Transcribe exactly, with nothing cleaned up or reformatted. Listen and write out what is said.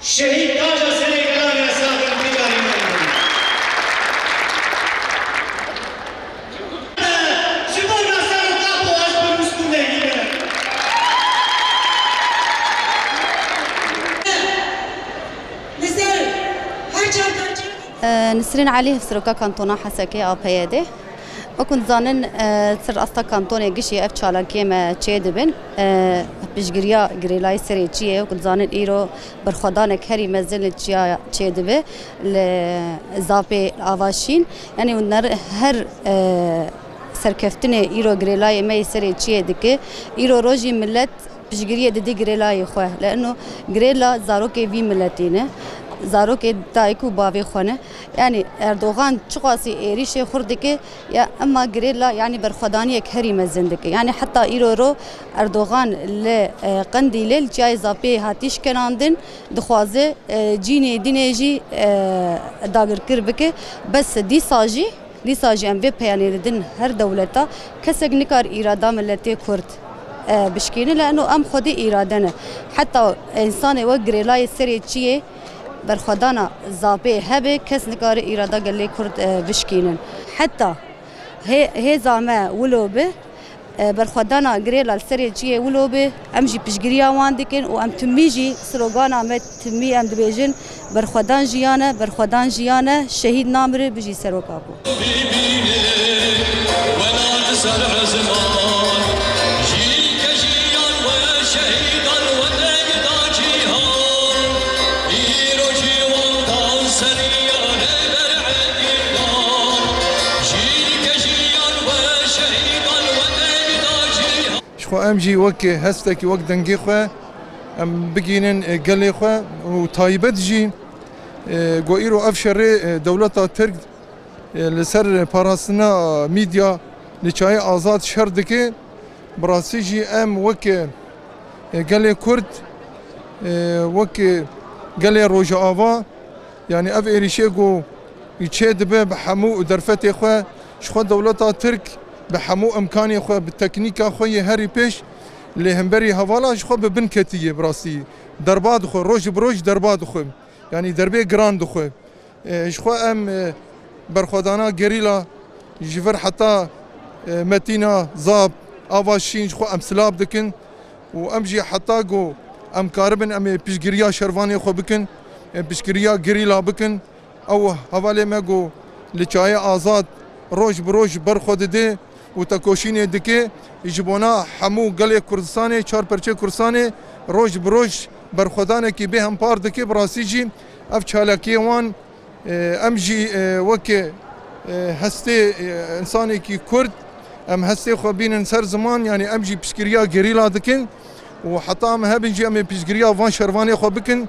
Şehîd taca serê gelan e, sağ bin, bicarî me. Ji bo Nasser Kapo ez bi nûskûnekî me. Li ser her çar parçe. Nisrîn Elî, Hevseroka Kantona Hesekê A P Y D. Wekî dizanin, e, ser asta kantonê gişî ev çalakiyê me çê dibin. E, piştgiriya girêlayê serê çiyê, wekî dizanin îro berxwedanek herî mezin li çiya çê dibe, li Zapê, li Avaşîn. Yanî hûn ner-, her, e, serkeftinê îro girêlayê me yê serê çiyê dike. Îro rojî millet piştgiriyê didî girêlayê xwe. Li eno girêla zarokê vî miletî ne. Zarokê dayik û bavê xwe ne. Yanî Erdogan çiqasî êrîşê xurt dike, ya ema girêla, yanî berxwedaniyek herî mezin dike. Yanî heta îro ro Erdogan li, e, Qendîlê li çiyayê Zapê hatî şkenandin, dixwaze, e, cînê dinê jî, e, dagirkir bike. Bes dîsa jî, dîsa jî em vê peyanê didin her dewleta, kesek nikar îrada miletê Kurd, e, bişkîne. Li eno em xwedî îrade ne. Heta însanê wek girêlayê serê çiyê berxwedana Zapê hebe, kes nikare îrada gelê Kurd, e, bişkînin. Heta hê-, hêza me wilo be, e, berxwedana girêla li serê çiyê wilo be, em jî piştgiriya wan dikin û em timî jî slogana me timî em dibêjin, berxwedan jiyan e, berxwedan jiyan e, şehîd namire, bijî Serok Apo. Ji xwe em jî wek hestekî, wek dengê xwe em bigînin, e, gelê xwe û taybet jî, e, ku îro ev şerê, e, dewleta Tirk, e, li ser parastina mîdya li çiyayê Azad şer dike. Bi rastî jî em wek, e, gelê Kurd, e, wek gelê Rojava, yanî ev êrîşê ku çê dibe bi hemû derfetê xwe, ji xwe dewleta Tirk bi hemû imkanê xwe, bi teknîka xwe yê herî pêş li hemberî hevala ji xwe bi bin ketiye bi rastî. Derba dixwe, roj bi roj derba dixwe. Yanî derbê giran dixwe. E, ji xwe em, e, berxwedana gerîla ji vir heta, e, Metîna, Zap, Ava Şîn ji xwe em silav dikin û em jî heta ku em karibin em ê piştgiriya şervanê xwe bikin, e, piştgiriya gerîla bikin. Ew hevalê me ku li çiyayê Azad roj bi roj ber xwe dide û tekoşînê dike, ji bona hemû gelê Kurdistanê, çar perçê Kurdistanê roj bi roj berxwedanekî bêhempar dike. Bi rastî jî ev çalakiyê wan, e, em jî, e, weke, e, hestê, e, însanekî Kurd, em hestê xwe bînin ser ziman, yanî em jî piştgiriya gerîla dikin û heta em hebin jî em ê piştgiriya van şervanê xwe bikin.